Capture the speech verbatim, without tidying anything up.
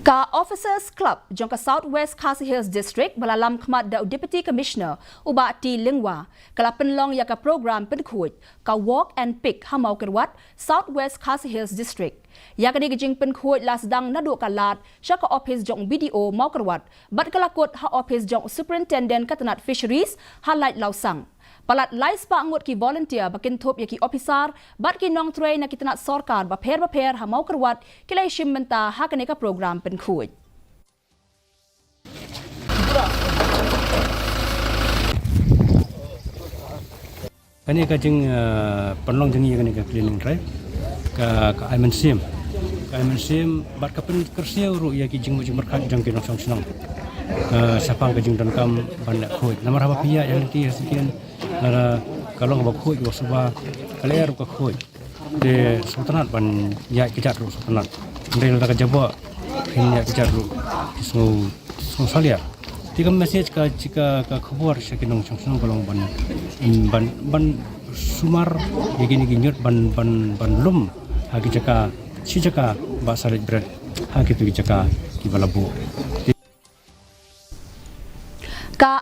Ka Officers Club jong ka South West Khasi Hills District ba la lam khmat da u Deputy Commissioner u Bah T Lyngwa ka la pynlong ïa ka program pynkhuid ka Walk and Pick ha Mawkyrwat, South West Khasi Hills District. Ïa kane ka jingpynkhuid la sdang naduh ka lad sha ka ophis jong B D O Mawkyrwat bad ka la kut ha ophis jong Superintendent ka tnat Fisheries ha Laitlawsang. Palat lai spah ngut ki volunteer ba kynthup ïa ki ophisar bad ki nongtrei na ki tnat sorkar bapher bapher ha Mawkyrwat ki la ïashim bynta ha kane ka program pynkhuid. Kane ka jing, eh, pynlong jong ngi kane ka cleaning drive ka, ka ai mynsiem, ka ai mynsiem bad ka pynkyrsiew ruh ïa ki jingmut jingpyrkhat jong ki nongshong shnong, eh, shaphang ka jingdonkam ban leh khuid. Namar haba phi ïa ïa lynti ïa sngewthuh, lada ka long ba khuid ba suba, ka leh ruh ka khuid. Te sngewtynnat ban ïaid kjat ruh sngewtynnat. Hynrei lada ka jaboh phin ïaid kjat ruh, phi sngew, sngew salia. Te ka message, ka jingkha, ka khubor sha ki nongshong shnong ka long ban, ban, ban sumar ïa kine ki ñiut, ban, ban, ban lum ha ki jaka, shi jaka ba sa leit bret ha kito ki jaka kiba la buh. Ka